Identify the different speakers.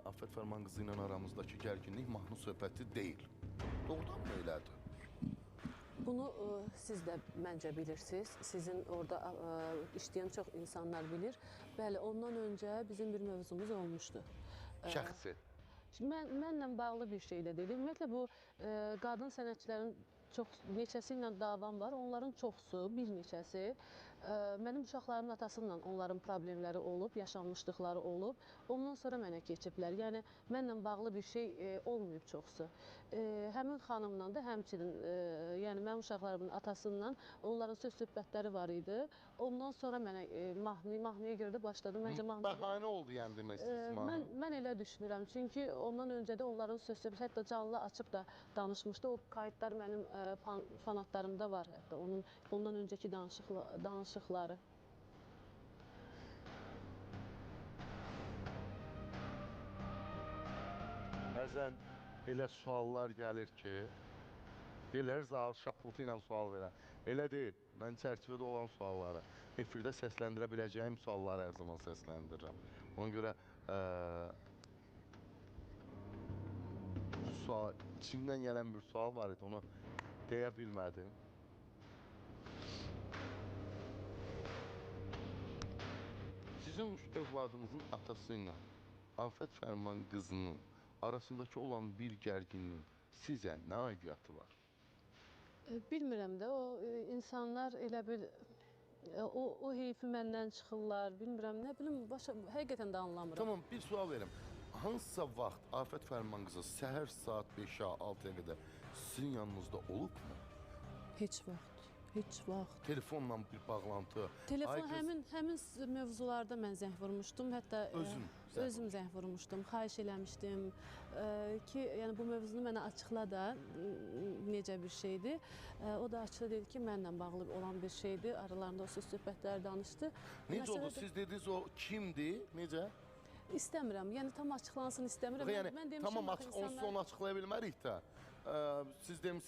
Speaker 1: Afət Fərman qızı ilə aramızdakı gərginlik mahnı söhbəti deyil. Doğrudan mı elədir?
Speaker 2: Bunu siz də məncə bilirsiniz. Sizin orada işləyən çox insanlar bilir. Bəli, ondan öncə bizim bir mövzumuz olmuşdu.
Speaker 1: Şəxsi?
Speaker 2: Mənlə bağlı bir şey də deyil. Ümumiyyətlə, bu qadın sənətçilərin çox neçəsi ilə davam var. Onların çoxsu, bir neçəsi mənim uşaqlarımın atasıyla onların problemləri olub, yaşanmışlıqları olub. Ondan sonra mənə keçiblər. Yəni, mənlə bağlı bir şey olmayıb çoxsu. Həmin xanımla da həmçinin, yəni mənim uşaqlarımın atasıyla onların söz söhbətləri var idi. Ondan sonra mənə mahnıya görə də başladım. Məncə mahnı...
Speaker 1: Bəhanə oldu yəni demək istəyirsiniz mahnı.
Speaker 2: Mən elə düşünürəm. Çünki ondan öncə də onların söz söhbəti, hətta canlı açıb da danışmışdı. O kayıtlar mənim fanatlarımda var, hətta ondan öncəki danışıqları.
Speaker 1: Bəzən elə suallar gəlir ki, deyirlər, Zaur şapıltı ilə sual verən. Elə deyil, mən çərçivədə olan sualları, efirdə səsləndirə biləcəyim sualları hər zaman səsləndirirəm. Ona görə sual, içimdən gələn bir sual var idi, onu deyə bilmədim. Sizin övladınızın atası ilə Afət Fərman qızının arasındakı olan bir gərginliyin sizə nə aidiyyatı var?
Speaker 2: Bilmirəm də, o insanlar elə bir o heyfi məndən çıxırlar, bilmirəm, nə bilim, başa, həqiqətən də anlamıram.
Speaker 1: Tamam, bir sual verim. Hansısa vaxt Afət Fərman qızı səhər saat 5-ə, 6-ya qədər sizin yanınızda olubmu?
Speaker 2: Heç vaxt, heç vaxt.
Speaker 1: Telefonla bir bağlantı.
Speaker 2: Telefon həmin mövzularda mən zəng vurmuşdum. Hətta özüm zəng vurmuşdum, xahiş eləmişdim ki, yəni bu mövzunu mənə açıqla da necə bir şeydir. O da açıqla dedi ki, mənlə bağlı olan bir şeydir. Aralarında o söz söhbətlər danışdı.
Speaker 1: Necə oldu? Siz dediniz o kimdir? Necə?
Speaker 2: İstəmirəm, yəni tam açıqlansın istəmirəm.
Speaker 1: Yəni, tamam, onsuz onu açıqlaya bilmərik də. Siz demişsiniz,